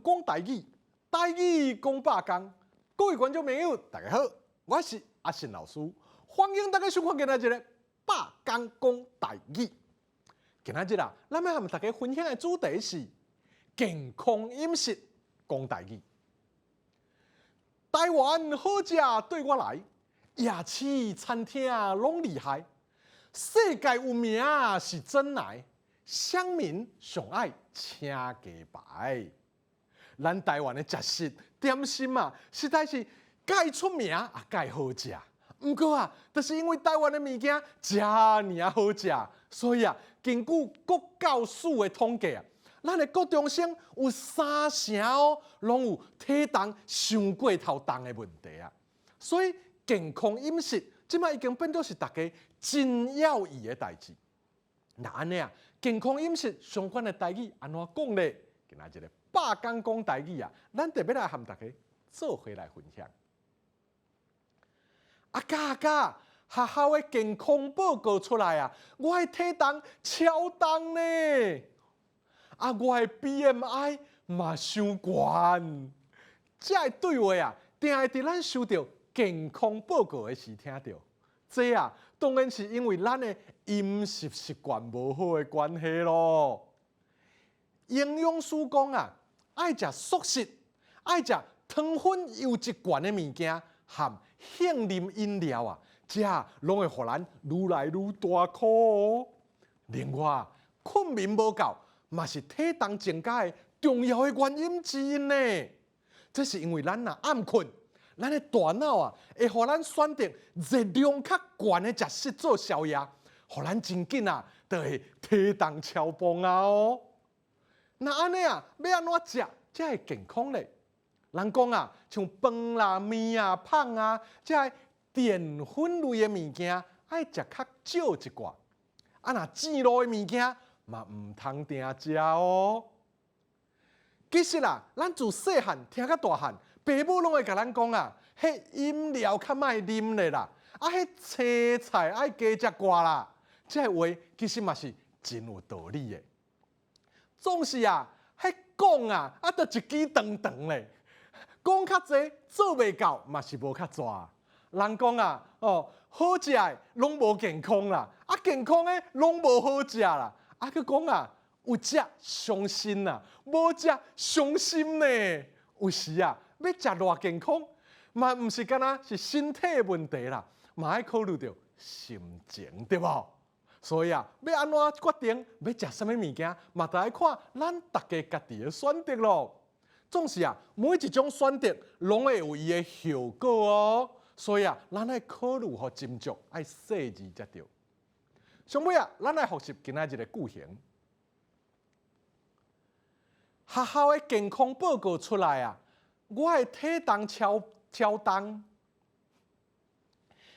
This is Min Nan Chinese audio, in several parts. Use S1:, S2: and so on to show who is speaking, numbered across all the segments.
S1: 講台語，台語講百工。各位觀眾朋友，大家好，我是阿信老師，歡迎大家收看今仔日的百工講台語。今仔日啊，咱欲和大家分享的主題是健康飲食講台語。台灣好食對我來，夜市餐廳攏厲害，世界有名是珍奶，鄉民上愛請雞排。咱台灣的食食點心啊，實在是蓋出名啊，蓋好食。毋過啊，就是因為台灣的物件遮爾仔好食，所以啊，根據國教署的統計啊，咱的國中生有三成哦，攏有體重傷過頭重的問題啊。所以健康飲食這擺已經變做是大家真要意的代誌。那按呢啊，健康飲食相關的台語按怎講咧？今仔日的百工講台語啊，咱特別來和大家做伙來分享。阿嘉阿嘉，學校的健康報告出來啊，我的體重超重呢，啊，我的 BMI 嘛傷懸。這个對話啊，定會佇咱收到健康報告的時聽著。這啊，當然是因為咱的飲食習慣無好的關係咯。營養師講啊，愛食素食，愛食糖分油脂懸的物件，含杏仁飲料啊，這攏會予咱愈來愈大箍哦。另外，睏眠無夠嘛是體重增加的重要的原因之一呢。這是因為咱若暗睏，咱的大腦啊會予咱選擇熱量較懸的食食做宵夜，予咱真緊啊，就會體重超磅啊哦。那按呢啊，欲按怎食才會健康咧？人講啊，像飯啦、麵啊、麭啊，這个澱粉類的物件，愛食較少一寡。啊，若煎滷的物件嘛，毋通定食哦。其實啊，咱自細漢聽到大漢，爸母攏會共咱講啊，彼飲料較莫啉咧啦，啊，彼青菜愛加食寡啦。這个話其實嘛是真有道理的。總是啊，彼講啊，啊，就一支長長咧，講較濟做袂到嘛是無較濟。人講啊，哦，好食的攏無健康啦，啊，健康的攏無好食啦。啊，閣講啊，有食傷身啊，無食傷心呢。有時啊，欲食偌健康，嘛毋是干焦是身體的問題啦，嘛愛考慮著心情，對無？所以啊，欲按怎決定欲食啥物物件，嘛著愛看咱逐家家己的選擇咯。總是啊，每一種選擇攏會有伊的後果哦。所以啊，咱愛考慮予斟酌，愛細緻才對。上尾啊，咱來複習今仔日的句型。學校的健康報告出來啊，我的體重超超重，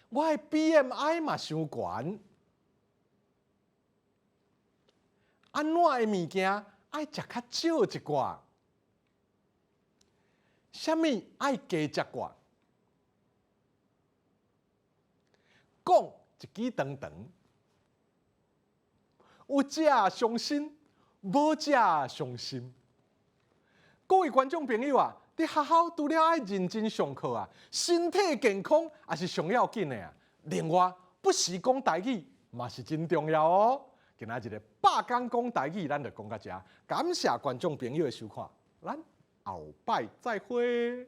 S1: 我的 BMI 嘛傷懸。按怎的物件愛食較少一寡？啥物愛加食寡？講一支長長，有食傷身，無食傷心。各位觀眾朋友啊，佇學校除了愛認真上課啊，身體健康也是上要緊的啊。另外，不時講台語嘛是真重要哦。今仔日的百工講台語，咱就講到遮。感謝觀眾朋友的收看，咱後擺再會。